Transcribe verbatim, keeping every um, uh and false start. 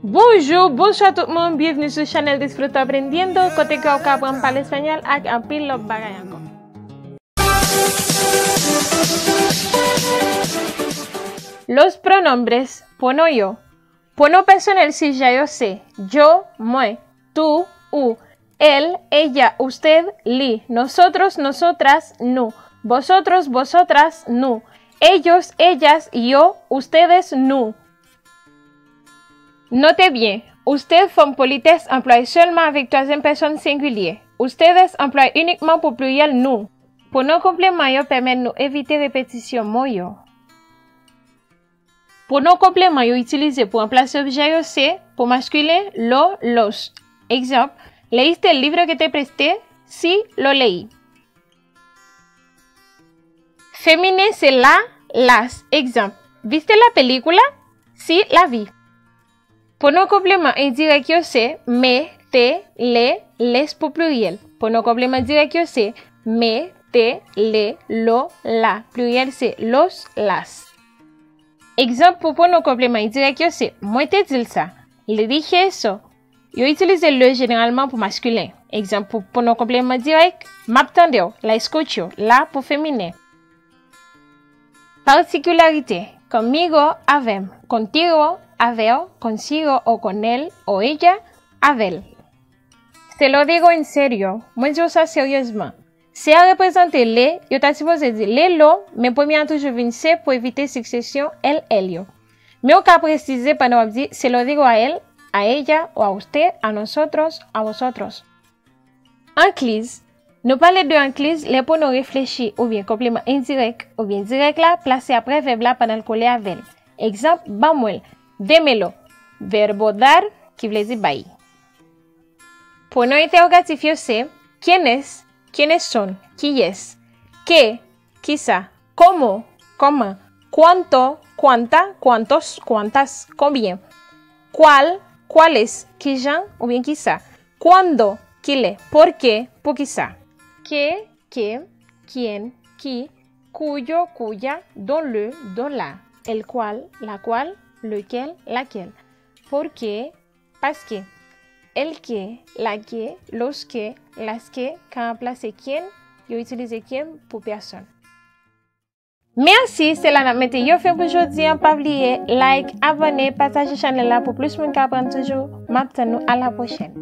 Bonjou, bonswa tout moun, byenvni sou chanèl Disfruto Aprendiendo, kote ke w ka aprann pale espanyòl ak anpil lòt bagay ankò. Los pronombres, pwonon yo. Pwonon pèsonèl sijè yo se yo, mwen, tú, ou, él, ella, usted, li, nosotros, nosotras, nou, vosotros, vosotras, nou, ellos, ellas, yo, ustedes, nou. Note byen, usted fòm politès anplwaye sèlman avèk twazyèm pèsòn sengilye. Ustedes anplwaye inikman pou pliryèl nou. Pwonon konpleman yo pèmèt nou evite repetisyon mo yo. Pwonon konpleman yo itilize pou ranplase objè yo se, pou maskilen, lo, los. Egzanp, leíste el libro que te presté? Sí, lo leí. Feminen se la, las. Egzanp, ¿viste la película? Sí, la vi. Pwonon konpleman endirèk yo se me, te, le, les pou pliryèl. Pwonon konpleman dirèk yo se me, te, le, lo, la. Pliryèl se los, las. Egzanp pou pwonon konpleman endirèk yo se, mwen te di l sa. Le dije eso. Yo itilize le jeneralman pou maskilen. Egzanp pou pwonon konpleman dirèk, m ap tande w, la escucho, la pou feminen. Patikilarite, conmigo, avè m, contigo, avè w, consigo o con él o ella, avè l. Se lo digo en serio, mwen di w sa seryezman. Se a reprezante le, yo ta sipoze di le lo, men premye a toujou vin se pou evite siksesyon el, el yo. Men w ka presize pandan w ap di se lo digo a él, a ella o a usted, a nosotros, a vosotros. Ankliz. Nou pale de ankliz lè pwonon reflechi oubyen konpleman endirèk oubyen dirèk la plase aprè vèb la pandan l kole avè l. Egzanp, ban mwen l, démelo. Verbo dar, ki vle di bay. Pwonon entèwogatif yo se, quién es, quiénes son, kiyès, qué, kisa, cómo, kòman, cuánto, cuánta, cuántos, cuántas, konbyen, cuál, cuáles, kijan oubyen kisa, cuándo, kilè, por qué, poukisa. Qué, qué, quién, qui, cuyo, cuya, dont, le, dont, la, el cual, la cual, lequel, laquelle, por qué, paske, el qué, la qué, los qué, las qué ka ranplase quién, yo itilize quién pou pèsòn. Mèsi, se la n ap mete yon fen pou jodi a. Pa bliye like, abòne, pataje chanèl la pou plis moun ka aprann toujou. M ap tann nou a la pwochèn.